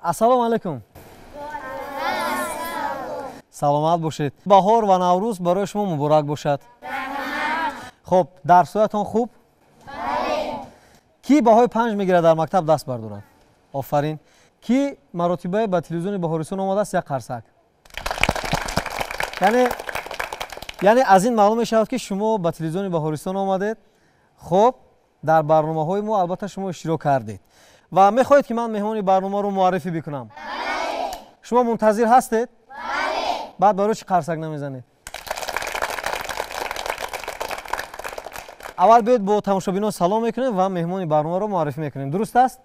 Ассалому алайкум. Саломат бошед. Баҳор ва Наврӯз барои шумо муборак бошад. Хуб, дарсҳоятон хуб? Ки баҳои 5 мегирад дар мактаб даст бардорад? Офарин. Ки маротибае ба телевизиони Баҳористон омадааст як қарсак? Яъне аз ин маълум мешавад, ки шумо ба телевизиони Баҳористон омадед. Хуб, дар барномаҳои мо албатта шумо иштирок кардед ва мехоҳед, ки ман меҳмони барномаро муаррифӣ бикунам? Шумо мунтазир ҳастед? Баъд барои чӣ қарсак намезанед? Аввал биёед бо тамошобинон салом мекунем ва меҳмони барномаро муаррифӣ мекунем. Дуруст аст?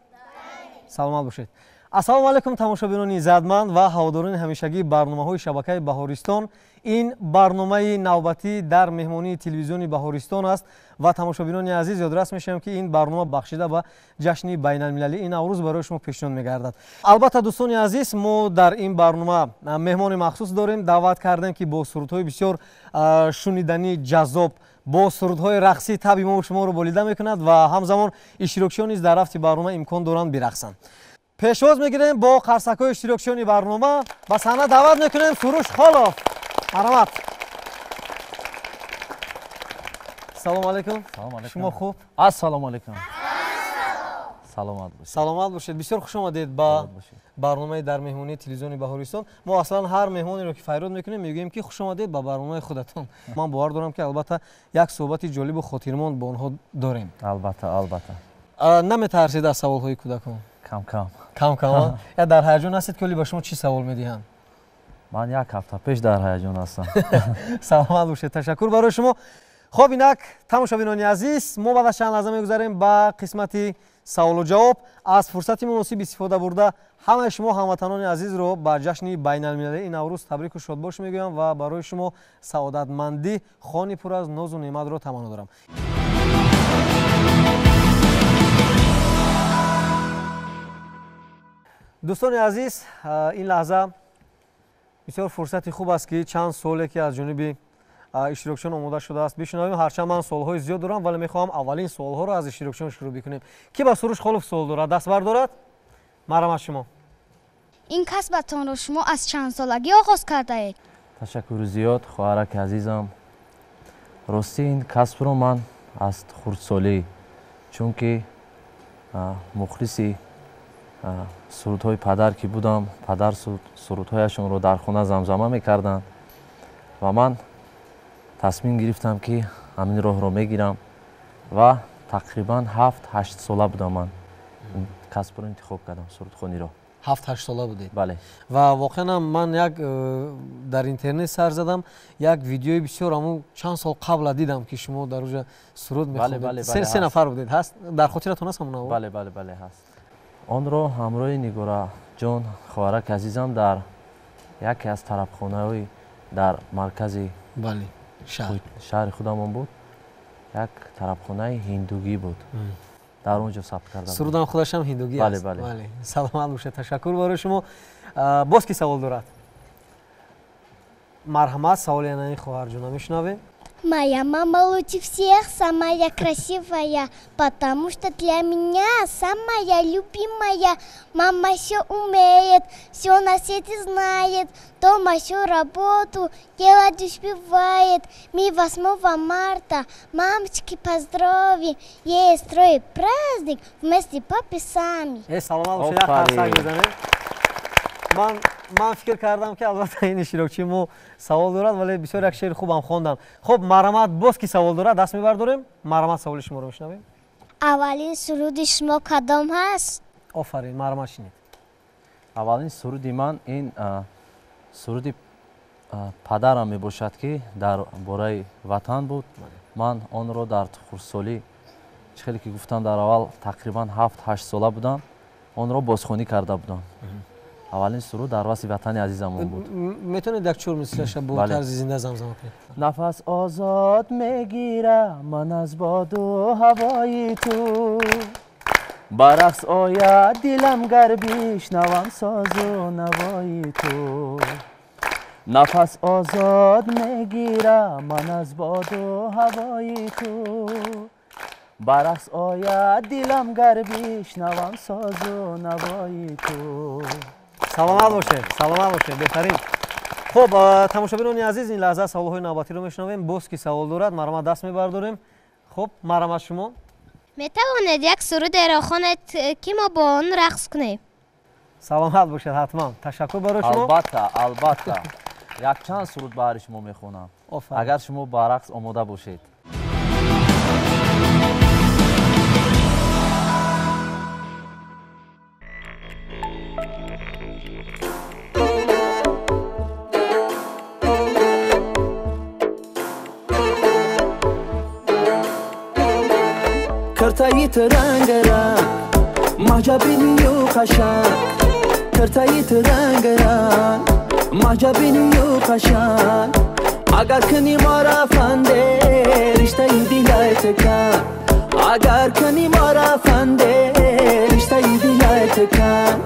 Саломат бошед. Ассалому алайкум, тамошобинони иззатманд ва ҳаводорони ҳамешагии барномаҳои шабакаи Баҳористон. Ин барномаи навбатӣ дар меҳмонии телевизиони Баҳористон аст ва тамошобинони азиз, ёдрас мешавем, ки ин барнома бахшида ба ҷашни байналмилалии Наврӯз барои шумо пешниҳод мегардад. Албатта, дӯстони азиз, мо дар ин барнома меҳмони махсус дорем, даъват кардем, ки бо сурудҳои бисёр шуниданӣ, ҷаззоб, бо сурудҳои рақсӣ таби мо шуморо болида мекунад ва ҳамзамон иштирокчиён низ дар рафти барнома имкон доранд бирақсанд. Пешвоз мегирем бо қарсакҳои иштирокчиёни барнома. Ба саҳна даъват мекунем Суруш Холов. Марҳамат. Салому алайкум. Шумо хуб? Ассалому алайкум. Саломат бошед. Саломат бошед. Бисёр хуш омадед ба барномаи дар меҳмонии телевизиони Баҳористон. Мо аслан ҳар меҳмонеро, ки фарёд мекунем, мегӯем, ки хуш омадед ба барномаи худатон. Ман бовар дорам, ки албатта як суҳбати ҷолибу хотирмонд бо онҳо дорем. Албатта, албатта. Наметарсед аз саволҳои кӯдакон? Кам кам. Кам кам. Я дар ҳаяҷон ҳастед, ки оли ба шумо чӣ савол медиҳанд? Ман як ҳафта пеш дар ҳаяҷон ҳастам. Саломат бошед. Ташаккур барои шумо. Хоб, инак тамошобинони азиз, мо баъд аз чанд лаҳза мегузарем ба қисмати саволу ҷавоб. Аз фурсати муносиб истифода бурда ҳамаи шумо ҳамватанони азизро ба ҷашни байналмилалии Наврӯз табрику шодбош мегӯям ва барои шумо саодатмандӣ, хони пур аз нозу неъматро таманно дорам. Дӯстони азиз, ин лаҳза бисёр фурсати хуб аст, ки чанд суоле, ки аз ҷониби иштирокчиён омода шудааст, бишунавем. Ҳарчанд ман суолҳои зиёд дорам, вале мехоҳам аввалин суолҳоро аз иштирокчиён шурӯъ бикунем. Ки ба Суруш Холов суол дорад, даст бардорад? Марҳамат, шумо. Ин касбатонро шумо аз чанд солагӣ оғоз кардаед? Ташаккури зиёд, хоҳараки азизам. Рости, ин касбро ман аз хурдсолӣ, чунки мухлиси сурудҳои падар ки будам, падар сурудҳояшонро дар хона замзама мекарданд ва ман тасмим гирифтам, ки ҳамин роҳро мегирам ва тақрибан 7-8 сола будам, ман касбро интихоб кардам, сурудхониро. 7-8 сола будед? Бале. Ва воқеан ман як дар интернет сар задам, як видеои бисёр ҳамун чанд сол қабла дидам, ки шумо дар уҷа суруд мехондед. Се нафар будед, ҳаст? Дар хотиратон ҳаст ҳамон? Бале, бале, бале, ҳаст. Онро ҳамроҳи Нигораҷон, хоҳараки азизам, дар яке аз тарабхонаҳои дар маркази шаҳри худамон буд, як тарабхонаи ҳиндугӣ буд, дар он ҷо сабт карда. Сурудам худашам ҳиндугӣ аст. Бале, бале. Саломат бошед, ташаккур барои шумо. Боз ки савол дорад? Марҳамат, саволи анаи хоҳарҷона мешунавем. Моя мама лучше всех, самая красивая, потому что для меня самая любимая. Мама все умеет, все на свете знает, дома всю работу делать успевает. Мы 8 марта мамочки поздравим, ей строим праздник вместе папе сами. Саломат бошед, як қарсак мезанем. Ман фикр кардам, ки албатта ин иштирокчии мо савол дорад, вале бисёр як шеъри хубам хонданд. Хуб, марҳамат, боз ки савол дорад, даст мебардорем. Марҳамат, саволи шуморо мешунавем. Аввалин суруди шумо кадом ҳаст? Офарин, марҳамат, шинед. Аввалин суруди ман ин суруди падарам мебошад, ки дар бораи ватан буд. Ман онро дар хурдсолӣ, чӣ хеле ки гуфтам, дар аввал тақрибан 7-8 сола будам, онро бозхонӣ карда будам. Аввалин суруд дар васфи ватани азизамон буд. Метавонед як чор мисраша бо тарзи зинда замзама кунед? Нафас озод мегирам ман аз боду ҳавои ту, ба рақс ояд дилам гар бишнавам созу навои ту. Нафас озод мегирам ман аз боду ҳавои ту, Ба рақс ояд дилам гар бишнавам созу навои ту. Саломат бошед, саломат бошед, беҳтарин. Хуб, тамошобинони азиз, ин лаҳза саволҳои навбатиро мешунавем. Боз ки савол дорад, марҳамат, даст мебардорем. Хуб, марҳамат, шумо. Метавонед як сурудеро хонед, ки мо бо он рақс кунем? Саломат бошед, ҳатман. Ташаккур барои шумо. Албатта, албатта, якчанд суруд баҳри шумо мехонам, агар шумо ба рақс омода бошед. Киртаит ранг ранг, маҳҷабинию қашанг. Киртаит ранг ранг, маҳҷабинию қашанг. Агар кунӣ мора фанде, риштаи дилай тикан. Агар кунӣ мора фанде, риштаи дилай тикан.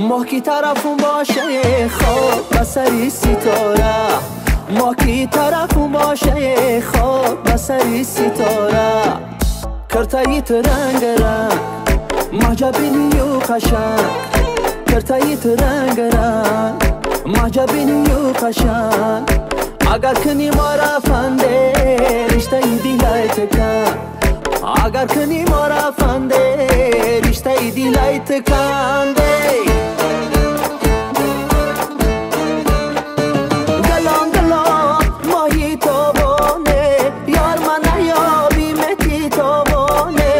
Моҳ ки тарафун боше, хоб ба сари ситора. Моҳ ки тарафун боше, хоб ба сари ситора. Киртаит ранг ранг, маҳҷабинию қашанг. Киртаит ранг ранг, маҳҷабинию қашанг. Агар кунӣ мора фанде, риштаи дилай тикан. Агар кунӣ мора фанде, риштаи дилай тиканде. Галон галон моҳи тобоне, ёр ман наёби мети тобоне.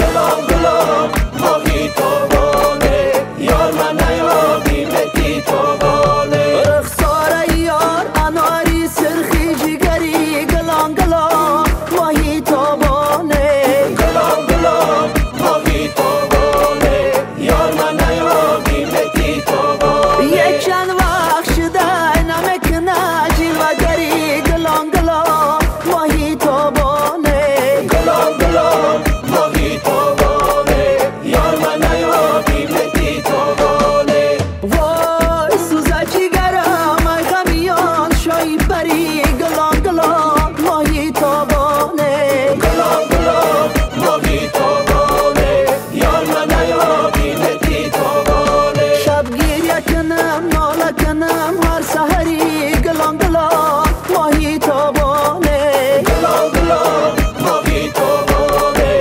Галон галон моҳи тобоне, ёр ман наёби мети тобоне. Рухсораи ёр анори сирхи ҷигари. Галон галон моҳи тобоне. Галон галон моҳи тобоне, ёр ман наёби мети тобоне. Як чанд вақт шудай намекуна ҷилвагари. Галон галон моҳи тобоне. Галон галон моҳи тобоне, ёр ман наёби мети тобоне. Вой сӯза ҷигарам, ай ғамиён шои пари. Галон галон моҳи тобоне. Галон галон моҳи тобоне, ёр ман наёби мети тобоне. Шаб гиря кунам, нола кунам ҳар саҳари. Галон галон моҳи тобоне. Галон галон моҳи тобоне,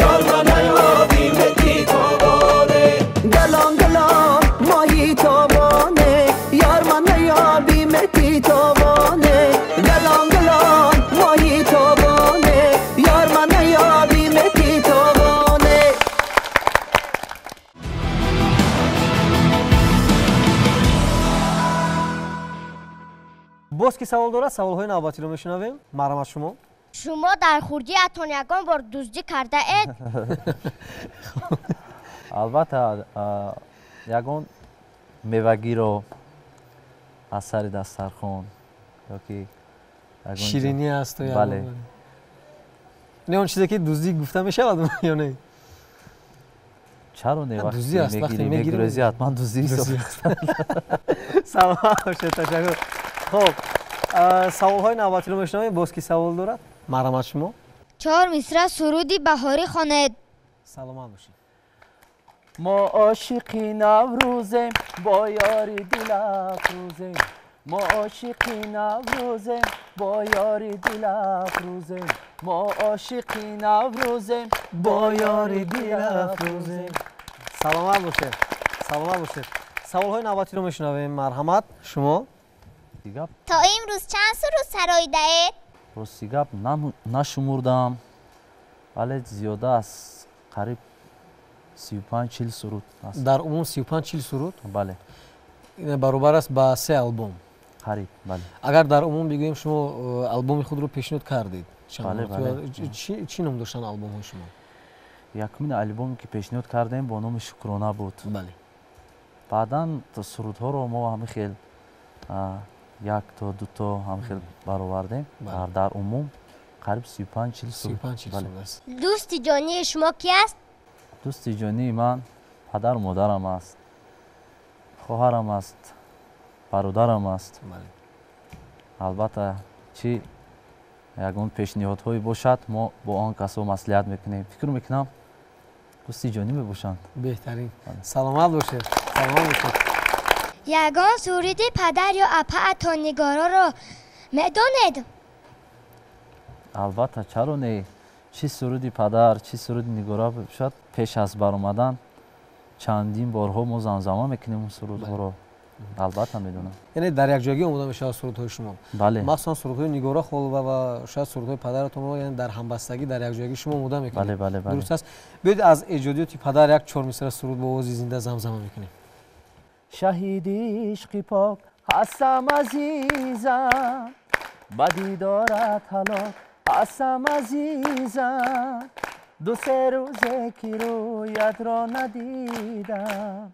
ёр ман наёби мети тобоне. Галон галон моҳи тобоне, ёр ман наёби мети тобоне. Галон галон моҳи тобоне, ёр ман наёби мети тобоне. Боз ки савол дорад, саволҳои навбатиро мешунавем. Марҳамат, шумо. Шумо дар хурдиатон ягон бор дуздӣ кардаед? Албатта, ягон мевагиро аз сари дастархон ёки ширинӣ асту. Бале. Не, он чизе ки дуздӣ гуфта мешавад ё не? Чаро не? Дуздӣ аст, вақте мегирӣ, ҳатман дуздӣ ҳисоб. Саломат бошед, ташаккур. Хуб, саволҳои навбатиро мешунавем. Боз ки савол дорад, марҳамат, шумо. Чор мисра суруди баҳорӣ хонед. Саломат бошед. Мо ошиқи наврӯзем, бо ёри дилафрӯзем. Мо ошиқи наврӯзем, бо ёри дилафрӯзем. Мо ошиқи наврӯзем, бо ёри дилафрӯзем. Саломат бошед, саломат бошед. Саволҳои навбатиро мешунавем. Марҳамат, шумо. То имрӯз чанд суруд сароидаед? Рости гап, нашумурдам, вале зиёда аз қариб 35-40 суруд аст. Дар умум 35-40 суруд? Бале. Ин баробар аст ба 3 албом. Қариб, бале. Агар дар умум бигӯем, шумо албоми худро пешниҳод кардед. Бале, бале. Чӣ ном доштанд албомҳои шумо? Якумин албоме ки пешниҳод кардем бо номи Шукрона буд. Бале. Баъдан сурудҳоро мо ҳамин хел як то ду то ҳамин хел баровардем. Дар умум қариб 35-40 суруд. 35-40 суруд аст. Дӯсти ҷонии шумо ки аст? Дӯсти ҷонии ман падару модарам аст, хоҳарам аст, бародарам аст. Албатта, чӣ ягон пешниҳодҳое бошад, мо бо он касо маслиҳат мекунем. Фикр мекунам дӯсти ҷонӣ мебошанд. Беҳтарин. Саломат бошед. Саломат бошед. Ягон суруди падар ё апаатон Нигороро медонед? Албатта, чаро не? Чӣ суруди падар, чӣ суруди Нигора бошад, пеш аз баромадан чандин борҳо мо замзама мекунем сурудҳоро. Албатта медонам. Яъне дар якҷоягӣ омода мешавад сурудҳои шумо? Бале. Махсусан сурудҳои Нигора Холова ва шояд сурудҳои падаратонро, яъне дар ҳамбастагӣ дар якҷоягӣ шумо омода мекунед. Бале, бале, бале. Дуруст аст. Биёед аз эҷодиёти падар як чормисра суруд бо овози зинда замзама мекунем. Шаҳиди ишқи пок ҳастам азизам, ба дидорат ҳалок ҳастам азизам, ду се рӯзе ки рӯятро надидам,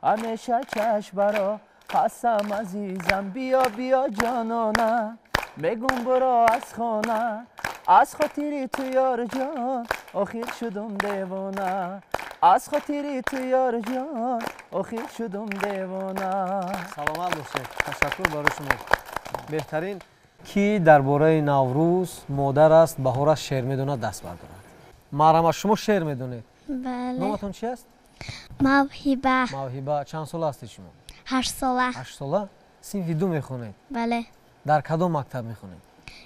ҳамеша чашм баро ҳастам азизам. Биё биё ҷонона, мегум буро аз хона, аз хотири ту ёрҷон охир шудум девона, аз хотири ту ёрҷон охир шудум девона. Саломат бошед. Ташаккур барои шумо. Беҳтарин. Ки дар бораи Наврӯз, модар аст, баҳор аст шеър медонад, даст бардорад. Маҳрама, шумо шеър медонед? Бале. Номатон чи аст? Мавҳиба. Мавҳиба, чанд сола ҳастед шумо? 8 сола. 8 сола? Синфи 2 мехонед? Бале. Дар кадом мактаб мехонед?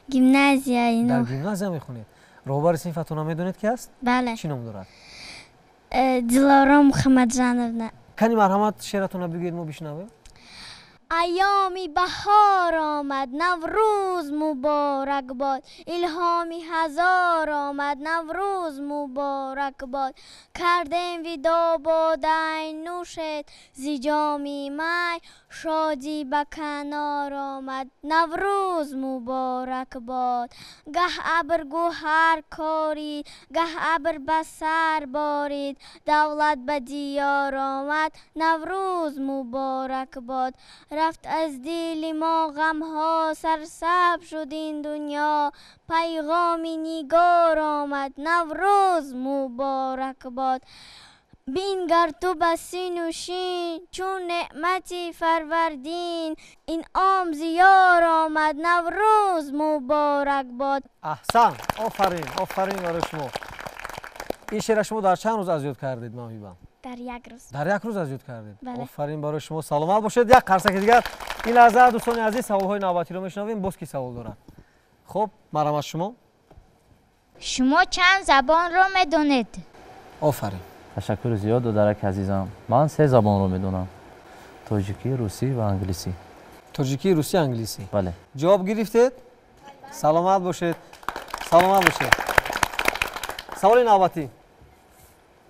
Гимназия. Дар гимназия мехонед. Роҳбари синфатонро медонед ки аст? Бале. Чӣ ном дорад? Дилоро Муҳаммаджановна. Кани марҳамат, шеъратонро бигӯед, мо бишнавем. Айёми баҳор омад, Наврӯз муборак бод, илҳоми ҳазор омад, Наврӯз муборак бод. Кардем видо бодай нӯшед зи ҷоми май, шодӣ ба канор омад, Наврӯз муборак бод. Гаҳ абр гӯҳар корид, гаҳ абр ба сар борид, давлат ба диёр омад, Наврӯз муборак бод. Рафт аз дили мо ғамҳо, сарсабз шуд ин дунё, пайғоми нигор омад, Наврӯз муборак бод. Бингар ту ба сину шин, чун неъмати Фарвардин, инъом зиёр омад, Наврӯз муборак бод. Аҳсан, офарин, офарин барои шумо. Ин шеъра шумо дар чанд рӯз аз ёд кардед, Мавҳиба? Дар як рӯз. Дар як рӯз аз ёд кардед? Бале. Офарин барои шумо, саломат бошед. Як қарсаки дигар. Ин лаҳза дӯстони азиз саволҳои навбатиро мешунавем. Боз ки савол дорад? Хуб, марҳамат шумо. Шумо чанд забонро медонед? Офарин. Ташаккури зиёд, додараки азизам. Ман 3 забонро медонам: тоҷикӣ, русӣ ва англисӣ. Тоҷикӣ, русӣ, англисӣ. Бале. Ҷавоб гирифтед? Саломат бошед. Саломат бошед. Саволи навбатӣ.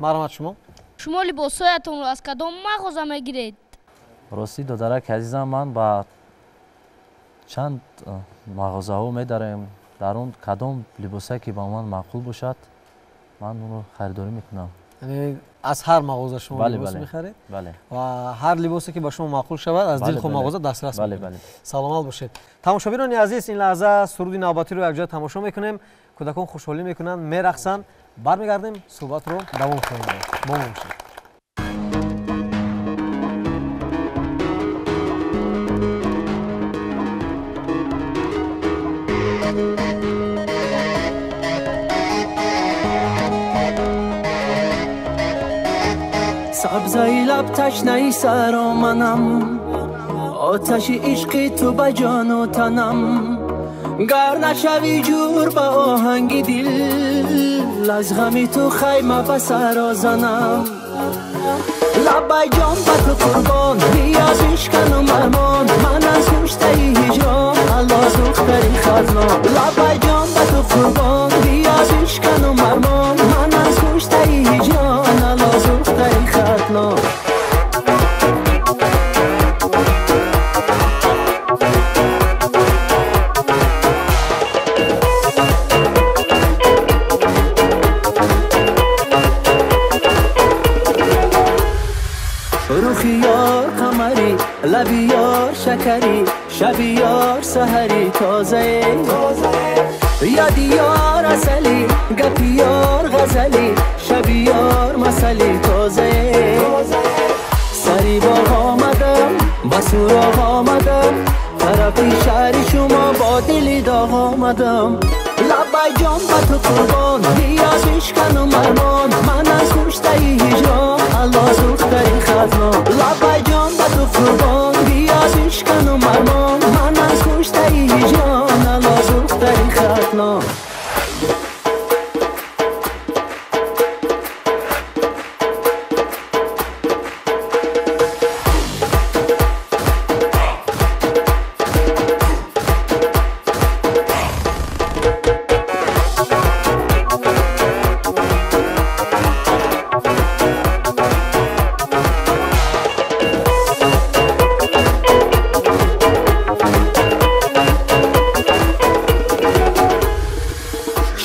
Марҳамат шумо. Шумо либосҳоятонро аз кадом мағоза мегиред? Ростӣ, додараки азизам, ман ба чанд мағозаҳо медарем. Дар он кадом либосе ки ба ман маъқул бошад, ман онро харидорӣ мекунам. Яъне аз ҳар мағоза шумо либос мехаред? Бале. Ва ҳар либосе ки ба шумо маъқул шавад, аз дилхоҳ мағоза дастрас мекунед. Бале. Саломат бошед. Тамошобинони азиз, ин лаҳза суруди навбатиро якҷоя тамошо мекунем. Кӯдакон хушҳолӣ мекунанд, мерақсанд. Бармегардем, суҳбатро давом хоҳем дод. Бо мо бошед. Сабзаи лаб ташнаи сароманам, оташи ишқи ту ба ҷону танам, гар нашавӣ ҷур ба оҳанги дил, аз ғами ту хайма ба саро занам. Лабай ҷон ба ту қурбон, биё бишкану мармон, ман аз куштаи ҳиҷрон, алло духтари хазлон. Лабай ҷон ба ту қурбон, биё бишкану мармон, ман аз куштаи ҳиҷрон, алло духтари хатлон. Рухи ёр қамарӣ, лаби ёр шакарӣ, шаби ёр саҳарӣ тозае. Ёди ёр асалӣ, гапи ёр ғазалӣ, шаби ёр масалӣ тозае. Сари боғ омадам, ба суроғ омадам, тарафи шаҳри шумо бо дили доғ омадам. Лабай ҷон ба ту қурбон, биё бишканум армон, ман аз куштаи ҳиҷрон, алло духтари хатлон. Лабай ҷон ба ту қурбон, биё бишканум армон, ман аз куштаи ҳиҷрон, алло духтари хатлон.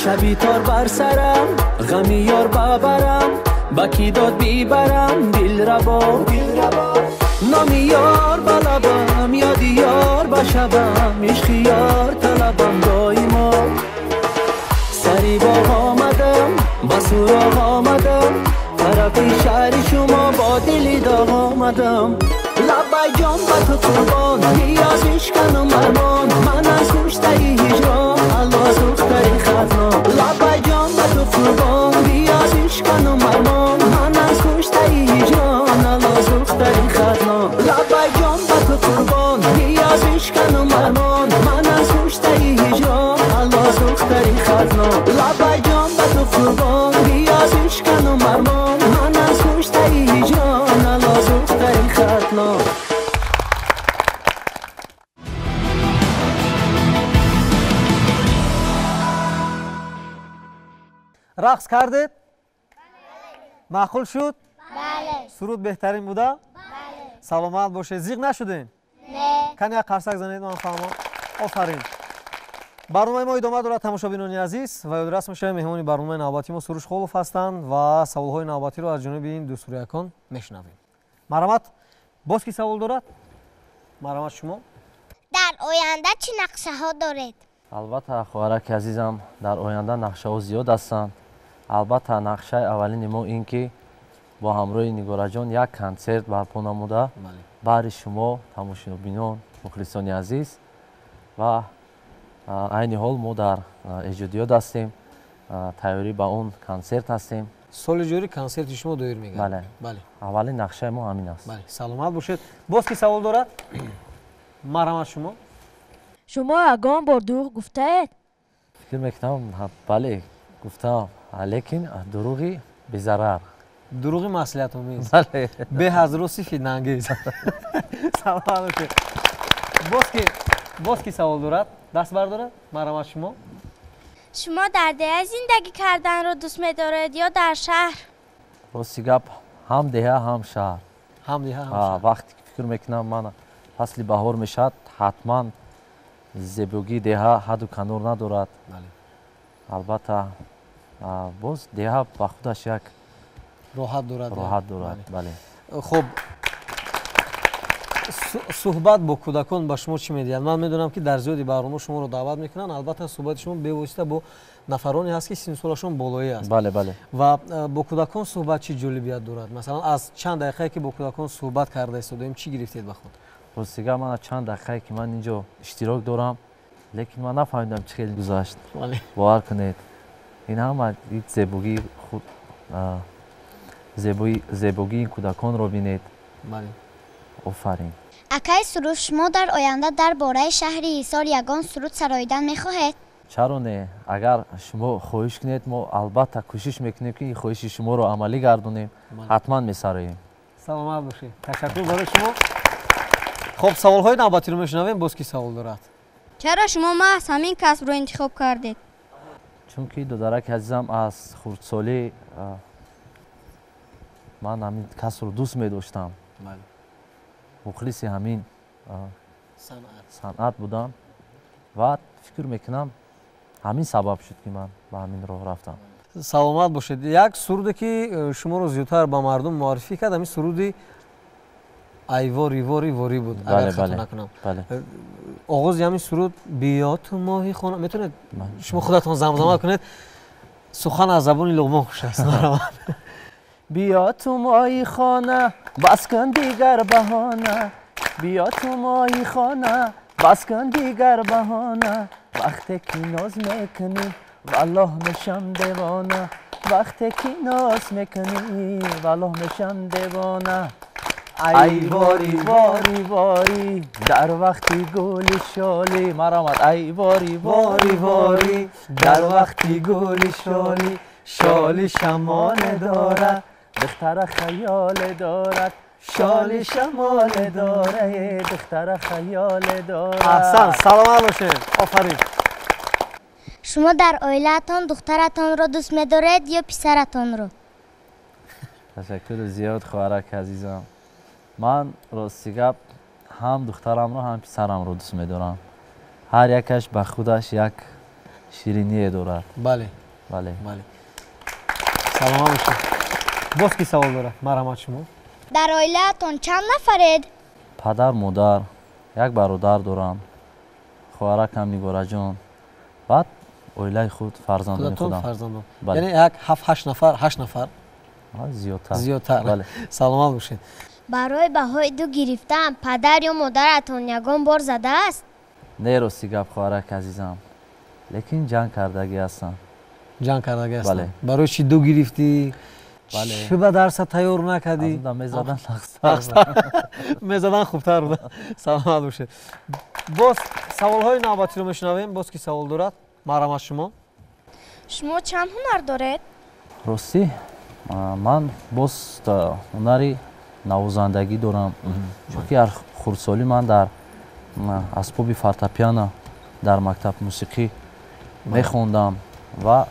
Шаби тор бар сарам, ғами ёр бабарам, ба кӣ дод бибарам дилрабо. Номи ёр ба лабам, ёди ёр ба шабам, ишқи ёр талабам доимо. Сари боғ омадам, ба суроғ омадам, тарафи шаҳри шумо бо дили доғ омадам. Лабай ҷон ба ту қурбон, биё бишканум армон, ман аз куштаи ҳиҷрон, алло духтари хатлон. Лабай ҷон ба ту қурбон, биё бишканум армон, ман аз куштаи ҳиҷрон, алло духтари хатлон. Лабай ҷон ба ту қурбон, биё бишканум армон, ман аз куштаи ҳиҷрон, алло духтари хатлон. Лабай ҷон ба ту қурбон, биё бишканум армон, ман аз куштаи ҳиҷрон, алло духтари хатлон. Рақс кардед? Маъқул шуд? Бале. Суруд беҳтарин буда? Бале. Саломат бошед. Зиқ нашудем? Не. Кани як қарсак занед, ман фаҳмам. Офарин. Барномаи мо идома дорад, тамошобинони азиз, ва ёдрас мешавем меҳмони барномаи навбатии мо Суруш Холов ҳастанд ва саволҳои навбатиро аз ҷониби ин дӯстурӯякон мешунавем. Марҳамат, боз ки савол дорад? Марҳамат шумо. Дар оянда чӣ нақшаҳо доред? Албатта, хоҳараки азизам, дар оянда нақшаҳо зиёд ҳастанд. Албатта, нақшаи аввалини мо ин ки бо ҳамроҳи Нигораҷон як консерт барпо намуда баҳри шумо, тамошобинон, мухлисони азиз. Ва айни ҳол мо дар эҷодиёт ҳастем, тайёрӣ ба он консерт ҳастем. Соли ҷорӣ консерти шумо доир мегардад? Бале. Бале. Аввалин нақшаи мо ҳамин аст. Бале, саломат бошед. Боз ки савол дорад? Марҳамат шумо. Шумо ягон бор дурӯғ гуфтаед? Фикр мекунам, бале, гуфтаам, лекин дурӯғи безарар. Дурӯғи маслиҳатомез. Бале. Беҳ аз рости фитнаангез. Саломат бошед. Боз ки савол дорад? Даст бардорад? Марҳамат шумо. Шумо дар деҳа зиндагӣ карданро дӯст медоред ё дар шаҳр? Рости гап, ҳам деҳа, ҳам шаҳр. Ҳам деҳа, ҳам шаҳр. Вақте ки фикр мекунам, ман фасли баҳор мешавад, ҳатман зебогии деҳа ҳадду канор надорад. Албатта, боз деҳа ба худаш як роҳат дорад. Роҳат дорад, бале. Хуб, суҳбат бо кӯдакон ба шумо чӣ медиҳад? Ман медонам ки дар зиёди барнома шуморо даъват мекунанд. Албатта, суҳбати шумо бевосита бо нафароне ҳаст ки синну солашон болоӣ аст. Бале, бале. Ва бо кӯдакон суҳбат чӣ ҷолибият дорад? Масалан, аз чанд дақиқае ки бо кӯдакон суҳбат карда истодаем, чӣ гирифтед ба худ? Ростига, ман чанд дақиқае ки ман инҷо иштирок дорам, лекин ман нафаҳмидам чӣ хел гузашт. Бовар кунед, ин ҳама зебогии худ, зебогии ин кӯдаконро бинед. Офарин. Акай Суруш, шумо дар оянда дар бораи шаҳри Ҳисор ягон суруд сароидан мехоҳед? Чаро не? Агар шумо хоҳиш кунед, мо албатта кӯшиш мекунем ки ин хоҳиши шуморо амалӣ гардонем. Ҳатман месароем. Саломат бошед. Ташаккур барои шумо. Хуб, саволҳои навбатиро мешунавем. Боз ки савол дорад? Чаро шумо маҳз ҳамин касбро интихоб кардед? Чунки додараки азизам, аз хурдсолӣ ман ҳамин касбро дӯст медоштам. Мухлиси ҳамин санъат будам ва фикр мекунам ҳамин сабаб шуд ки ман ба ҳамин роҳ рафтам. Саломат бошед. Як суруде ки шуморо зиёдтар ба мардум муаррифӣ кард, ҳамин суруди Ай вори вори вори буд, агар хато накунам. Оғози ҳамин суруд биё ту моҳи хона, метавонед шумо худатон замзама кунед? Сухан аз забони Луқмон хуш аст. Биё ту моҳи хона, бас кун дигар баҳона, биё ту моҳи хона, бас кун дигар баҳона, вақте ки ноз мекунӣ валлоҳ мешам девона, вақте ки ноз мекунӣ валлоҳ мешам девона. Ай вори вори вори дар вақти гули шоли, маромад. Ай вори вори вори дар вақти гули шоли, шоли шамоле дорад, духтара хаёле дорад, шоли шамоле дорад, духтара хаёле дорад. Аҳсан, саломат бошед, офарин. Шумо дар оилаатон духтаратонро дӯст медоред ё писаратонро? Ташаккури зиёд, хоҳарак азизам. Ман рости гап ҳам духтарамро, ҳам писарамро дӯст медорам. Ҳар якаш ба худаш як шириние дорад. Бале, бале, бале. Саломат бошед. Боз ки савол дорад? Марҳамат шумо. Дар оилаатон чанд нафаред? Падар, модар, як бародар дорам, хоҳаракам Нигораҷон, баъд оилаи худ, фарзандони худам. Фарзандон. Яъне як ҳафт ҳашт нафар, ҳашт нафар? Зиёдтар. Зиёдтар. Саломат бошед. Барои баҳои ду гирифтан падар ё модаратон ягон бор задааст? Не, рости гап, хоҳарак азизам, лекин ҷанг кардагӣ ҳастам. Ҷанг кардагӣ ҳастам. Барои чӣ ду гирифтӣ? Чӣ ба дарса тайёр накардӣ? Мезадан. Мезадан хубтар буда. Саломат бошед. Боз саволҳои навбатиро мешунавем. Боз ки савол дорад? Марҳамат шумо. Шумо чанд ҳунар доред? Ростӣ ман боз ҳунари навозандагӣ дорам, чунки ҳар хурдсолӣ ман дар асбоби фортепиано дар мактаб мусиқӣ мехондам ва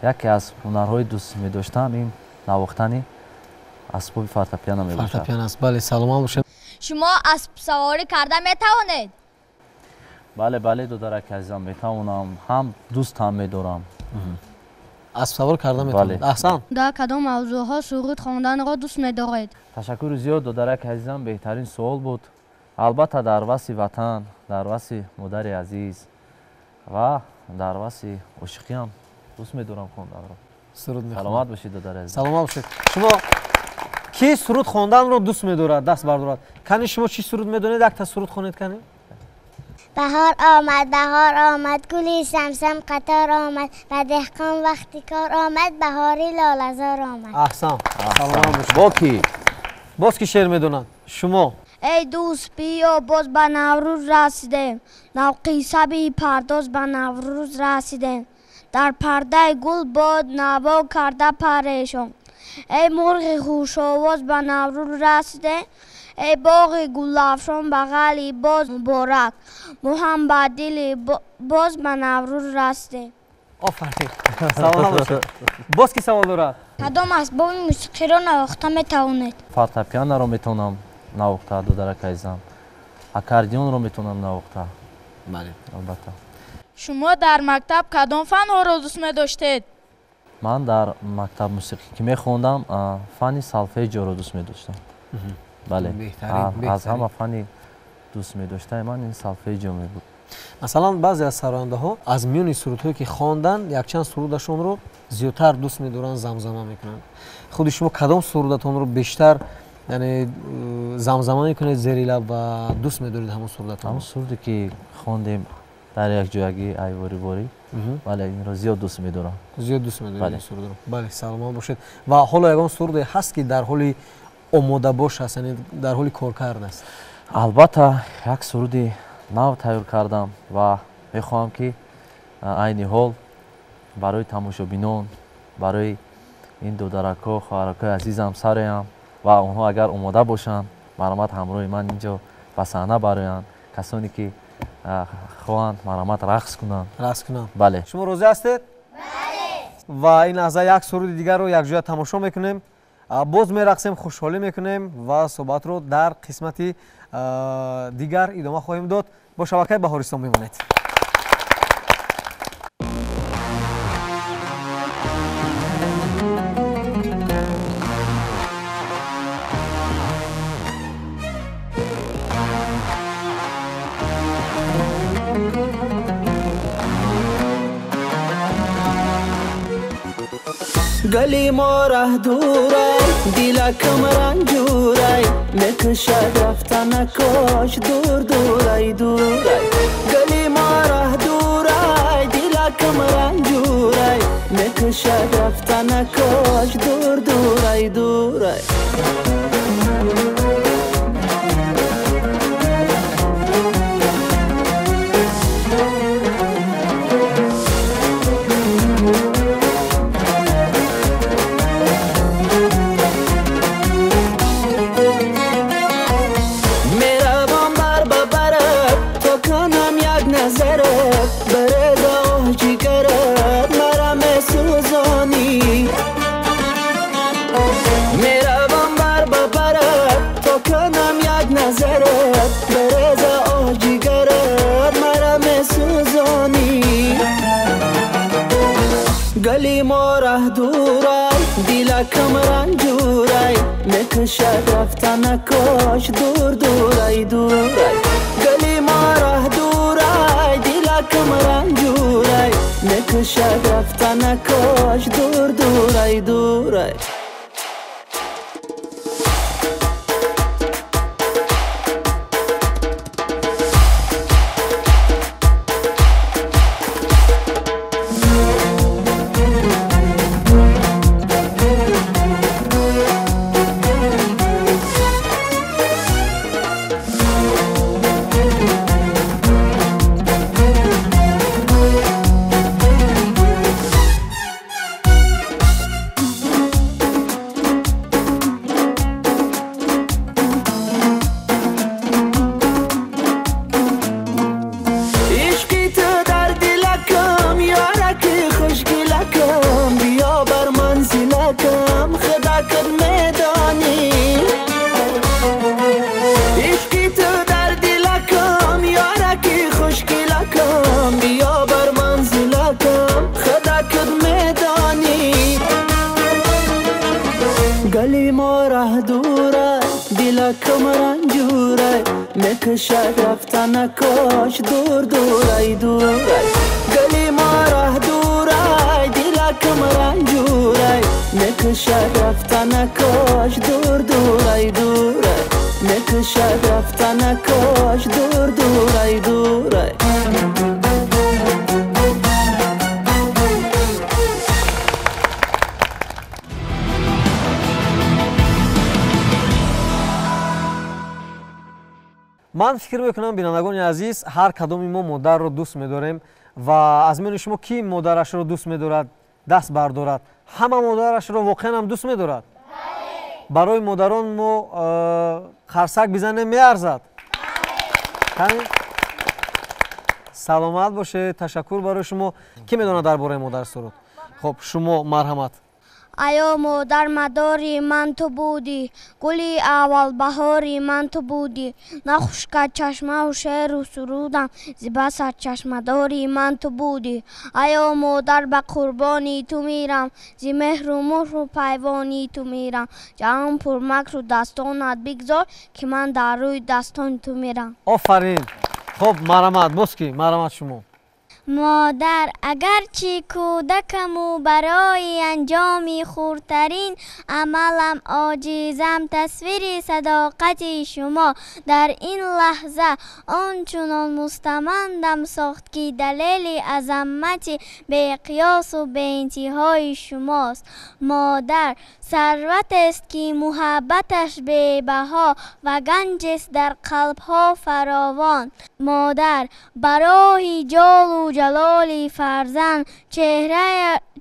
яке аз ҳунарҳои дӯст медоштам ин навохтани асбоби фортепиано мебошад. Фортепиано аст. Бале, саломат бошед. Шумо аспсаворӣ карда метавонед? Бале, бале, додараки азизам, метавонам, ҳам дӯст ҳам медорам. Аспсавор карда метавонед. Аҳсан. Дар кадом мавзӯъҳо суруд хонданро дӯст медоред? Ташаккури зиёд, додараки азизам, беҳтарин суол буд. Албатта дар васфи ватан, дар васфи модари азиз ва дар васфи ошиқиам дӯст медорам хонданро. Суруд мехонам. Саломат бошед, додари азиз. Саломат бошед. Шумо ки суруд хонданро дӯст медорад, даст бардорад. Кани шумо чӣ суруд медонед? Якта суруд хонед кани. Баҳор омад, баҳор омад, гули самсам қатор омад, ба деҳқон вақти кор омад, баҳори лолазор омад. Аҳсан, саломат бошед. Бо ки? Боз ки шеър медонад? Шумо. Эй дӯст, биё боз ба Наврӯз расидем, навқисса бипардоз ба Наврӯз расидем, дар пардаи гул бод наво карда парешон, эй мурғи хушовоз ба Наврӯз расидем, эй боғи гулафшон бағали боз муборак, мо ҳам ба дили боз ба Наврӯз расидем. Офарин, саломат бошед. Боз ки савол дорад? Кадом асбоби мусиқиро навохта метавонед? Фортепианоро метавонам навохта, додараки азизам, аккордеонро метавонам навохта. Бале, албатта. Шумо дар мактаб кадом фанҳоро дӯст медоштед? Ман дар мактаб мусиқӣ ки мехондам, фанни солфеҷиоро дӯст медоштам. Бале, аз ҳама фанни дӯст медоштаи ман ин солфеҷио мебуд. Масалан, баъзе аз сарояндаҳо аз миёни сурудҳое ки хонданд, якчанд сурудашонро зиёдтар дӯст медоранд, замзама мекунанд. Худи шумо кадом сурудатонро бештар, яъне замзама мекунед зери лаб ва дӯст медоред ҳамон сурудатонро? Ҳамон суруде ки хондем дар якҷоягӣ, ай вори ворӣ, бале, инро зиёд дӯст медорам. Зиёд дӯст медоред ин сурудро? Бале, саломат бошед. Ва ҳоло ягон суруде ҳаст ки дар ҳоли омодабош аст, яъне дар ҳоли коркард аст? Албатта, як суруди нав тайёр кардам ва мехоҳам ки айни ҳол барои тамошобинон, барои ин додаракҳо, хоҳаракҳои азизам сароям ва онҳо агар омода бошанд, марҳамат ҳамроҳи ман инҷо ба саҳна бароянд. Касоне ки хоҳанд, марҳамат рақс кунанд. Рақс кунанд. Бале. Шумо розӣ ҳастед? Бале. Ва ин лаҳза як суруди дигарро якҷоя тамошо мекунем, боз мерақсем, хушҳолӣ мекунем ва суҳбатро дар қисмати дигар идома хоҳем дод. Бо шабакаи Баҳористон бимонед. گلی ما ره دورای دلکم رنجورای میکشد رفتن کاش دور دورای دورای گلی ما ره دورای دلکم رنجورای میکشد رفتن کاش دور دورای دورای دلکم رنجورای میکشد رفتن کاش دور دورای دورای گلی ما ره دورای دلکم رنجورای میکشد رفتن کاش دور دورای دورای میکشد رفتن کاش دور دورای دورای گلی ما ره دورای دلکم رنجورای میکشد رفتن کاش دور دورای دورای میکشد رفتن کاش دور دورای دورای Ман фикр мекунам, бинандагони азиз, ҳар кадоми мо модарро дӯст медорем ва аз миёни шумо ки модарашро дӯст медорад даст бардорад? Ҳама модарашро воқеан ҳам дӯст медорад? Барои модарон мо қарсак бизанем меарзад. Саломат бошед, ташаккур барои шумо. Кӣ медонад дар бораи модар суруд? Хоб, шумо марҳамат. Аё модар мадори ман ту будӣ, гули аввал баҳори ман ту будӣ, на хушка чашмаву шеру сурудам, зиба сарчашмадори ман ту будӣ. Аё модар ба қурбони ту мирам, зи меҳру муҳру пайвони ту мирам, ҷаҳон пурмакру дастонат бигзор, ки ман дар рӯи дастони ту мирам. Офарин. Хоб, марҳамат, боз ки марҳамат шумо. Модар, агарчи кӯдакаму барои анҷоми хурдтарин амалам оҷизам, тасвири садоқати шумо дар ин лаҳза он чунон мустамандам сохт, ки далели азамати беқиёсу беинтиҳои шумост. Модар сарватест, ки муҳаббаташ бебаҳо ва ганҷест дар қалбҳо фаровон. Модар барои ҷолу ҷалоли фарзанд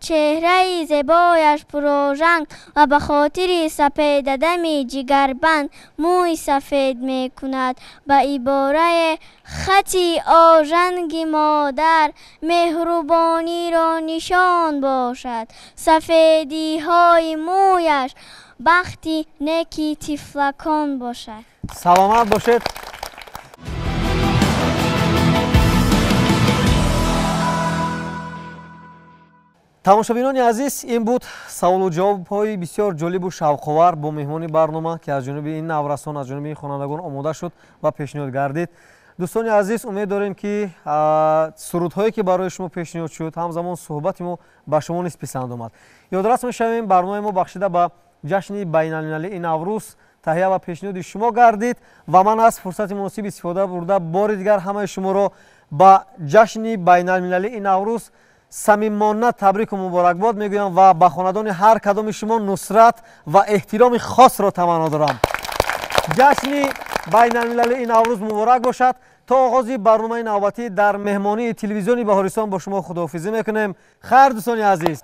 чеҳраи зебояш пурожанг ва ба хотири сапедадами ҷигарбанд мӯи сафед мекунад. Ба ибораи хати ожанги модар меҳрубониро нишон бошад. Сафедиҳои мӯяш бахти неки тифлакон бошад. Саломат бошед. Тамошобинони азиз, ин буд саволу ҷавобҳои бисёр ҷолибу шавқовар бо меҳмони барнома, ки аз ҷониби ин наврасон, аз ҷониби ин хонандагон омода шуд ва пешниҳод гардид. Дӯстони азиз, умед дорем, ки сурудҳое, ки барои шумо пешниҳод шуд, ҳамзамон суҳбати мо ба шумо низ писанд омад. Ёдрас мешавем, барномаи мо бахшида ба ҷашни байналмилалии Наврӯз таҳия ва пешниҳоди шумо гардид ва ман аз фурсати муносиб истифода бурда, бори дигар ҳамаи шуморо ба ҷашни байналмилалии Наврӯз самимона табрику муборакбод мегӯям ва ба хонадони ҳар кадоми шумо нусрат ва эҳтироми хосро таманно дорам. Ҷашни байналмилалии Наврӯз муборак бошад! То оғози барномаи навбатӣ дар меҳмонии телевизиони Баҳористон бо шумо худоҳофизӣ мекунем. Хайр, дӯстони азиз.